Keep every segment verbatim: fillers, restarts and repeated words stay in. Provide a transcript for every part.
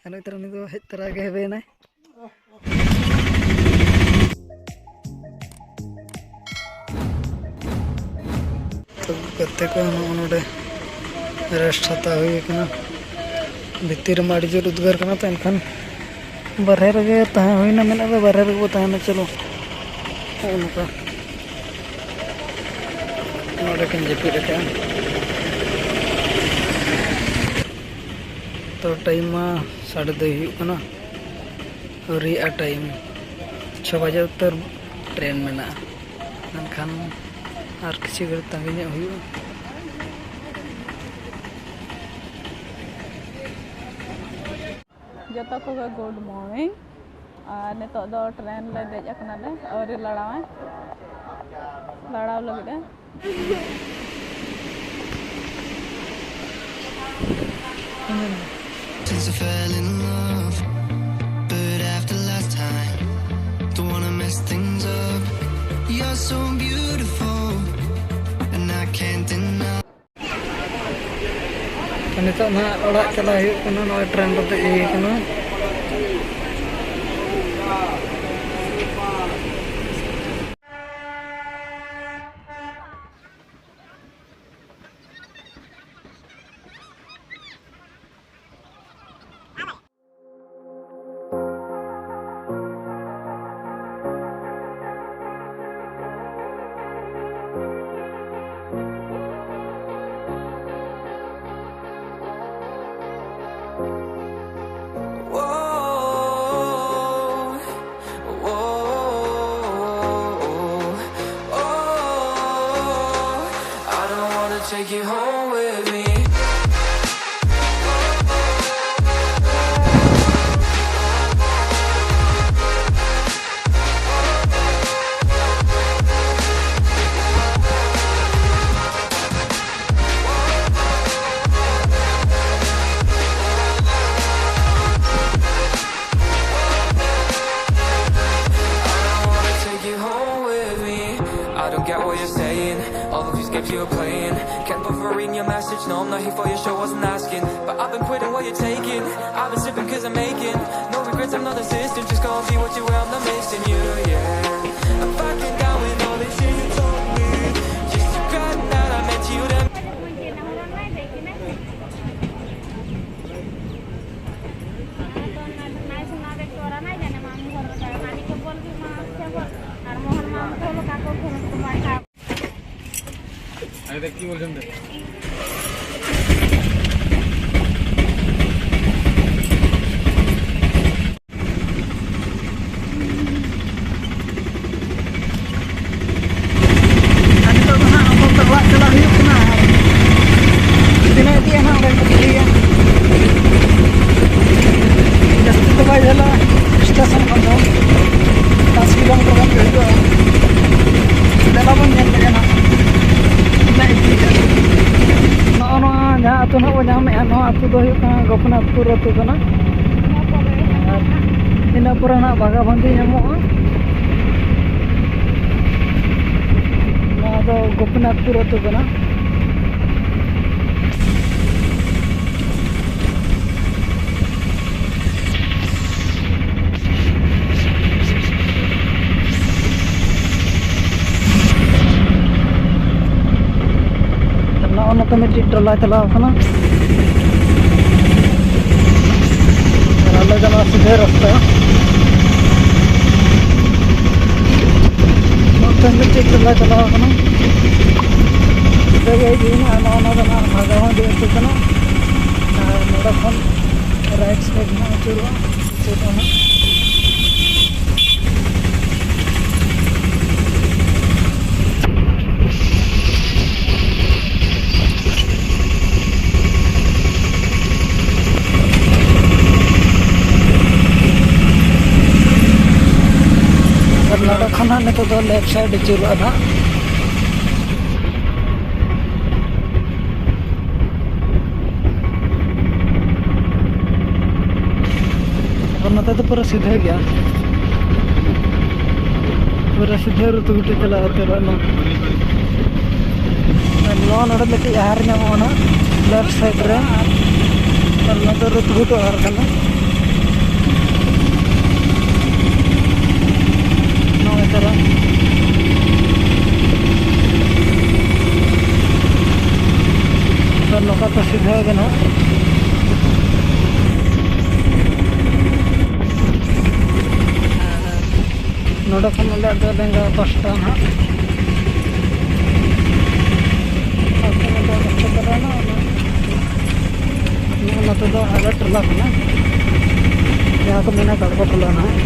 ᱟᱨ ᱱᱮᱛᱟᱨ ᱩᱱᱤ ᱫᱚ ᱦᱮᱡ ᱛᱚᱨᱟ ᱜᱮ ᱦᱮᱵᱮᱭᱮᱱᱟᱭ᱾ ᱛᱚ ᱜᱟᱛᱮ ᱠᱚ, ᱱᱚᱜᱼᱚ ᱱᱚᱰᱮ ᱨᱮᱥᱴ ᱦᱟᱛᱟᱣ ᱦᱩᱭ ᱠᱟᱱᱟ᱾ ᱵᱷᱤᱛᱤᱨ ᱨᱮᱢᱟ ᱟᱹᱰᱤ ᱡᱳᱨ ᱩᱫᱽᱜᱟᱹᱨ ᱠᱟᱱᱟ, ᱛᱚ ᱮᱱᱠᱷᱟᱱ ᱵᱟᱨᱦᱮ ᱨᱮᱜᱮ ᱛᱟᱦᱮᱸ ᱦᱩᱭᱱᱟ, ᱢᱮᱱᱟᱜ ᱫᱚ ᱵᱟᱨᱦᱮ ᱨᱮᱜᱮ ᱵᱚ ᱛᱟᱦᱮᱱᱟ᱾ ᱪᱚᱞᱚ, ᱱᱚᱜᱼᱚ ᱱᱚᱝᱠᱟ ᱱᱚᱰᱮ ᱠᱤᱱ ᱡᱟᱹᱯᱤᱫ ᱟᱠᱟᱫᱼᱟ᱾ ᱛᱚ ᱴᱟᱭᱤᱢ ᱢᱟ ᱥᱟᱲᱮ ᱫᱩᱭ ᱦᱩᱭᱩᱜ ᱠᱟᱱᱟ, ᱟᱹᱣᱨᱤᱭᱟᱜᱼᱟ ᱴᱟᱭᱤᱢ, ᱪᱷᱚ ᱵᱟᱡᱮ ᱩᱛᱟᱹᱨ ᱴᱨᱮᱱ ᱢᱮᱱᱟᱜᱼᱟ, ᱢᱮᱱᱠᱷᱟᱱ ᱟᱨ ᱠᱤᱪᱷᱩ ᱜᱷᱟᱹᱲᱤᱡ ᱛᱟᱺᱜᱤ ᱧᱚᱜ ᱦᱩᱭᱩᱜᱼᱟ᱾ ᱡᱚᱛᱚ ᱠᱚᱜᱮ ᱜᱩᱰ ᱢᱚᱨᱱᱤᱝ᱾ ᱟᱨ ᱱᱤᱛᱚᱜ ᱫᱚ ᱴᱨᱮᱱ ᱞᱮ ᱫᱮᱡ ᱟᱠᱟᱱᱟᱞᱮ, ᱟᱹᱣᱨᱤ ᱞᱟᱲᱟᱣᱟᱭ, ᱞᱟᱲᱟᱣ ᱞᱟᱹᱜᱤᱫ ᱮ᱾ Since I fell in love, but after last time, don't wanna mess things up. You're so beautiful, and I can't deny. ᱛᱚ ᱱᱤᱛᱚᱜ ᱱᱟᱦᱟᱜ ᱚᱲᱟᱜ ᱪᱟᱞᱟᱜ ᱦᱩᱭᱩᱜ ᱠᱟᱱᱟ, ᱱᱚᱜᱼᱚᱭ ᱴᱨᱮᱱ ᱨᱮ ᱫᱮᱡ ᱦᱩᱭ ᱠᱟᱱᱟ᱾ Whoa, whoa, whoa. I don't wanna take you home with me. I don't wanna take you home with me. I don't get what you're saying. All of these games you're playing. Can't bother reading your message. No, I'm not here for your show. Wasn't asking, but I've been putting what you Taking, I've been sipping cause I'm making no regrets, I'm not the system, just gonna be what you were, I'm not missing you, yeah. I'm fucking down with all this shit you told me. Just regretting that I meant you to ᱟᱨ ᱱᱤᱛᱚᱜ ᱫᱚ ᱦᱟᱸᱜ ᱟᱯᱟᱛᱚᱛᱚ ᱚᱲᱟᱜ ᱪᱟᱞᱟᱜ ᱦᱩᱭᱩᱜ ᱠᱟᱱᱟ᱾ ᱟᱨ ᱛᱤᱱᱟᱹᱜ ᱤᱫᱤᱭᱟ ᱦᱟᱸᱜ ᱚᱸᱰᱮ ᱠᱚ ᱤᱫᱤᱭᱟ᱾ ᱡᱟᱹᱥᱛᱤ ᱫᱚ ᱵᱟᱭ ᱡᱷᱟᱹᱞᱟ ᱥᱴᱮᱥᱚᱱ ᱠᱷᱚᱱ ᱫᱚ᱾ ᱫᱚᱥ ᱠᱤᱞᱳᱢᱤᱴᱟᱨ ᱜᱟᱱ ᱜᱮ ᱦᱩᱭᱩᱜᱼᱟ᱾ ᱫᱮᱞᱟ ᱵᱚᱱ ᱧᱮᱞ ᱞᱮᱜᱮ ᱱᱟᱦᱟᱜ ᱛᱤᱱᱟᱹᱜ ᱤᱫᱤᱭᱮᱫᱟ᱾ ᱱᱚᱜᱼᱚ ᱱᱚᱣᱟ ᱡᱟᱦᱟᱸ ᱟᱹᱛᱩ ᱱᱟᱦᱟᱜ ᱵᱚᱱ ᱧᱟᱢᱮᱫᱼᱟ, ᱱᱚᱣᱟ ᱟᱹᱛᱩ ᱫᱚ ᱦᱩᱭᱩᱜ ᱠᱟᱱᱟ ᱜᱳᱯᱤᱱᱟᱛᱷᱯᱩᱨ ᱟᱹᱛᱩ ᱠᱟᱱᱟ᱾ ᱟᱨ ᱤᱱᱟᱹ ᱯᱚᱨᱮ ᱱᱟᱦᱟᱜ ᱵᱷᱟᱜᱟᱵᱟᱱᱫᱤ ᱧᱟᱢᱚᱜᱼᱟ᱾ ᱱᱚᱣᱟ ᱫᱚ ᱜᱳᱯᱤᱱᱟᱛᱷᱯᱩᱨ ᱟᱹᱛᱩ ᱠᱟᱱᱟ᱾ ᱱᱚᱜᱼᱚ ᱱᱚᱛᱮ ᱢᱤᱫᱴᱤᱡ ᱴᱚᱞᱟ ᱪᱟᱞᱟᱣ ᱠᱟᱱᱟ᱾ ᱟᱨ ᱟᱞᱮ ᱫᱚ ᱱᱚᱣᱟ ᱥᱤᱫᱷᱟᱹ ᱨᱟᱥᱛᱟ᱾ ᱱᱚᱛᱮ ᱢᱤᱫᱴᱤᱡ ᱴᱚᱞᱟ ᱪᱟᱞᱟᱣ ᱠᱟᱱᱟ᱾ ᱥᱤᱫᱷᱟᱹ ᱜᱮ ᱦᱮᱡ ᱦᱩᱭᱱᱟ᱾ ᱟᱨ ᱱᱚᱜᱼᱚ ᱱᱚᱣᱟ ᱫᱚ ᱱᱟᱦᱟᱜ ᱵᱷᱟᱜᱟᱵᱟᱱᱫᱤ ᱟᱹᱛᱩ ᱠᱟᱱᱟ᱾ ᱟᱨ ᱱᱚᱰᱮ ᱠᱷᱚᱱ ᱨᱟᱭᱤᱴ ᱥᱟᱭᱤᱰ ᱱᱟᱦᱟᱜ ᱟᱹᱪᱩᱨᱚᱜᱼᱟ᱾ ᱪᱮᱫ ᱚᱱᱟ? ᱟᱨ ᱱᱚᱰᱮ ᱠᱷᱚᱱ ᱦᱟᱸᱜ ᱱᱤᱛᱚᱜ ᱫᱚ ᱞᱮᱯᱷᱴ ᱥᱟᱭᱤᱰ ᱟᱹᱪᱩᱨᱚᱜᱼᱟ ᱱᱟᱦᱟᱜ᱾ ᱟᱨ ᱱᱚᱛᱮ ᱫᱚ ᱯᱩᱨᱟᱹ ᱥᱤᱫᱷᱟᱹ ᱜᱮᱭᱟ, ᱯᱩᱨᱟᱹ ᱥᱤᱫᱷᱟᱹ ᱨᱩᱛᱩ ᱜᱩᱴᱤ ᱪᱟᱞᱟᱣ ᱩᱛᱟᱹᱨᱚᱜᱼᱟ ᱱᱚᱣᱟ᱾ ᱟᱨ ᱱᱚᱣᱟ ᱱᱚᱰᱮ ᱢᱤᱫᱴᱤᱡ ᱟᱦᱟᱨ ᱧᱟᱢᱚᱜᱼᱟ ᱱᱟᱦᱟᱜ ᱞᱮᱯᱷᱴ ᱥᱟᱭᱤᱰ ᱨᱮ᱾ ᱱᱚᱣᱟ ᱫᱚ ᱨᱩᱛᱜᱷᱩᱴᱩ ᱟᱦᱟᱨ ᱠᱟᱱᱟ᱾ ᱱᱚᱜᱼᱚᱭ ᱛᱟᱨᱟ᱾ ᱟᱨ ᱱᱚᱝᱠᱟ ᱛᱮ ᱥᱤᱫᱷᱟᱹ ᱜᱮ ᱱᱟᱦᱟᱜ᱾ ᱱᱚᱰᱮ ᱠᱷᱚᱱ ᱟᱞᱮᱭᱟᱜ ᱫᱚ ᱞᱮᱸᱜᱟ ᱯᱟᱥᱴᱟ ᱱᱟᱦᱟᱜ᱾ ᱟᱨ ᱱᱚᱛᱮ ᱫᱚ ᱚᱱᱟ ᱱᱚᱜᱼᱚ ᱱᱚᱛᱮ ᱫᱚ ᱟᱞᱮ ᱴᱚᱞᱟ ᱠᱟᱱᱟ, ᱡᱟᱦᱟᱸ ᱠᱚ ᱢᱮᱱᱟ ᱠᱟᱲᱠᱟ ᱴᱚᱞᱟ ᱱᱟᱦᱟᱜ᱾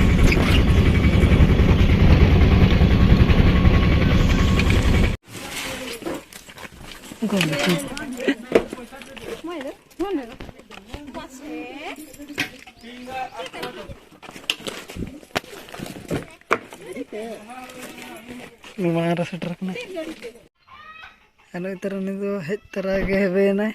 ᱱᱚᱣᱟ ᱨᱮ ᱥᱮᱴᱮᱨ ᱠᱟᱱᱟᱭ᱾ ᱟᱨ ᱱᱩᱭ ᱛᱟᱨᱟ ᱩᱱᱤ ᱫᱚ ᱦᱮᱡ ᱛᱚᱨᱟ ᱜᱮ ᱦᱮᱵᱮᱭᱮᱱᱟᱭ᱾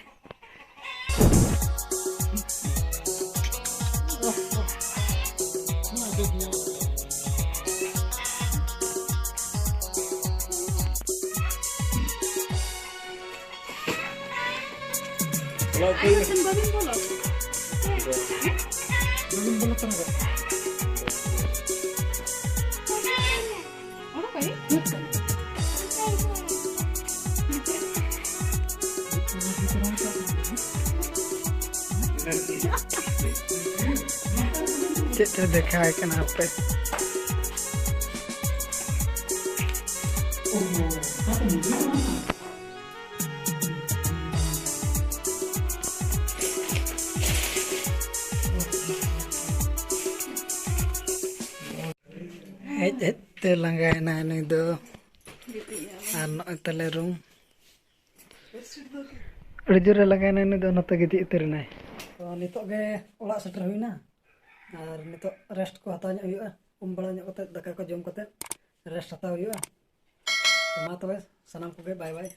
ᱪᱮᱫ ᱮ ᱫᱮᱠᱷᱟᱣ ᱠᱟᱱᱟ ᱦᱟᱯᱮ? ᱦᱮᱡ ᱦᱮᱡ ᱛᱮ ᱞᱟᱸᱜᱟᱭᱮᱱᱟᱭ ᱱᱩᱭ ᱫᱚ᱾ ᱟᱨ ᱱᱚᱜᱼᱚᱭ ᱛᱟᱞᱮ ᱨᱩᱢ᱾ ᱟᱹᱰᱤ ᱡᱳᱨᱮ ᱞᱟᱸᱜᱟᱭᱮᱱᱟᱭ ᱱᱩᱭ ᱫᱚ, ᱚᱱᱟᱛᱮ ᱜᱤᱛᱤᱡ ᱩᱛᱟᱹᱨᱮᱱᱟᱭ᱾ ᱛᱚ, ᱱᱤᱛᱚᱜ ᱜᱮ ᱚᱲᱟᱜ ᱥᱮᱴᱮᱨ ᱦᱩᱭᱱᱟ᱾ ᱟᱨ ᱱᱤᱛᱚᱜ ᱨᱮᱥᱴ ᱠᱚ ᱦᱟᱛᱟᱣ ᱧᱚᱜ ᱦᱩᱭᱩᱜᱼᱟ᱾ ᱩᱢ ᱵᱟᱲᱟ ᱧᱚᱜ ᱠᱟᱛᱮ, ᱫᱟᱠᱟ ᱠᱚ ᱡᱚᱢ ᱠᱟᱛᱮ ᱨᱮᱥᱴ ᱦᱟᱛᱟᱣ ᱦᱩᱭᱩᱜᱼᱟ᱾ ᱛᱚ, ᱢᱟ ᱛᱚᱵᱮ ᱥᱟᱱᱟᱢ ᱠᱚᱜᱮ ᱵᱟᱭ ᱵᱟᱭ,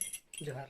ᱡᱚᱦᱟᱨ᱾